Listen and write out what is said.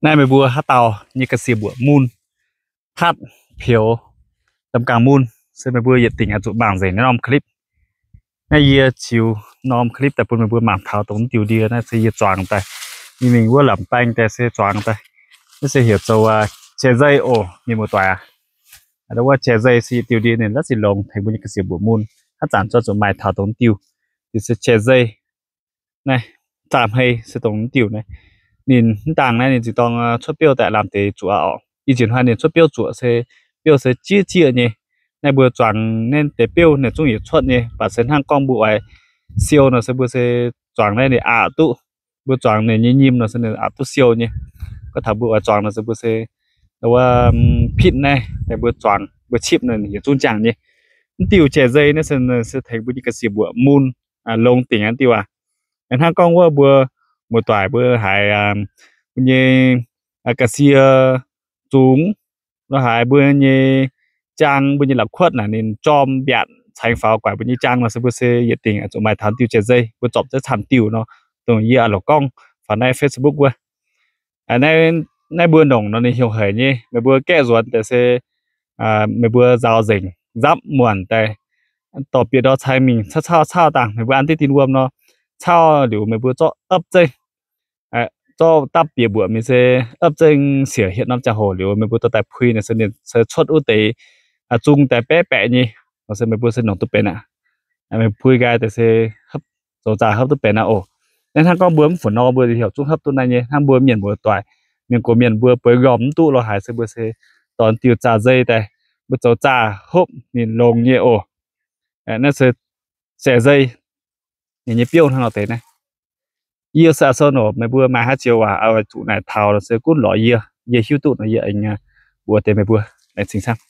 Naaiv meih mbuo haaix dauh nyei ga'sie mbuoqc mun, hatv peux, da'mgaangh mun, se meih mbuo yietc dingc oix zuqc mangc nzengc naaiv norm clip. Naaiv yie ziux norm clip daaih bun meih mbuo mangc taux dongh diuh ndie naaiv se yie zuangx daaih. Mingh mingh wuov lamz baeng daaih se zuangx daaih. Naaiv se heuc zoux jai zei oc, mienh muoz-doic aac. Wuov jai zei se yietc diuh ndie ninh la'sic longx tengx mbuo nyei ga'sie mbuoqc mun. Haaix zanc zuqc maaih taux dongh diuh, diuh se jai zei. Naaiv zaah hmei se dongh diuh naaiv. Ninh mv dangh naaiv ninh zinh dorng cuotv biouv daaih lamh deix zuqc oc. Ih jiex hnoi ninh cuotv biouv zuqc se biouv se jieqv jieqv nyei. Naaiv mbuo zuangx naaiv deix biouv ninh zungv yietc cuotv nyei, baac se hnangv gorngv mbuo oix siou nor se mbuo se zuangx naaiv ninh aqc duqv. Mbuo zuangx ninh nyei nyim nor se ninh aqc duqv siou nyei. Gorngv taux mbuo oix zuangx nor se mbuo se wuov pitv naaiv, mbuo zuangx mbuo cipv nor ninh yietc zungv jangh nyei. Mv diuh jai zei naaiv se tengx mbuo nyei ga'sie mbuoqc mun longx dingc aqv diuh aac. Hnangv gorngv wuov mbuo muoz-doic mbuo haiz mbuo nyei ga'sie zungx, lo haiz mbuo nyei jaang, mbuo nyei la'kuotv naaic ninh jorm mbiaatc caengx faaux guaix mbuo nyei jaang nor se mbuo se yietc dingc zuqc maaih taux diuh jai zei. Mbuo zorpc ziex camv diuh nor, dongh yie a'loc gorngv faaux naaiv Facebook wuov. Naaiv mbuo nongc nor ninh heuc haic nyei. Meih mbuo gaeqv nzuonx daaih se meih mbuo nzaaux nzengc nzapv muonc daaih, dorh bieqc ndor caengx mingh cauv cauv cauv dangh meih mbuo an diqv dinh wuom nor, cauv liuz meih mbuo zorqv apv zengv, zorqv dapv bieqc mbuoqc mingh se apv zengv siec hietv norm ziangh hoc liuz meih mbuo dorh daaih pui nor se ninh se cuotv wuov deix zung daaih baeqv baeqc nyei. Nor se meih mbuo se nongc duqv benx aqv. Meih pui nqaai daaih se zoux zaah hopv duqv benx aqv oc. Naaiv hnangv gorngv mbuo mv funx nor mbuo heuc zungv hopv duqv naaiv nyei. Hnangv mbuo mienh muoz-doic, mienh gox mienh mbuo bueix nqormh mv duqv lo haaix se mbuo se dorh diuh zaah zei daaih, mbuo zoux zaah hopv ninh longx nyei oc. Naaiv se jai zei, ninh nyei biouv hnangv nor deix naaiv. Yie se a'sou oc. Meih mbuo maaih haaix joux waac oix zuqc naaic taux nor se gunv lorz yie, yie hiuv duqv nor yie aengx mbuox deix meih mbuo. Laengz zingh camv.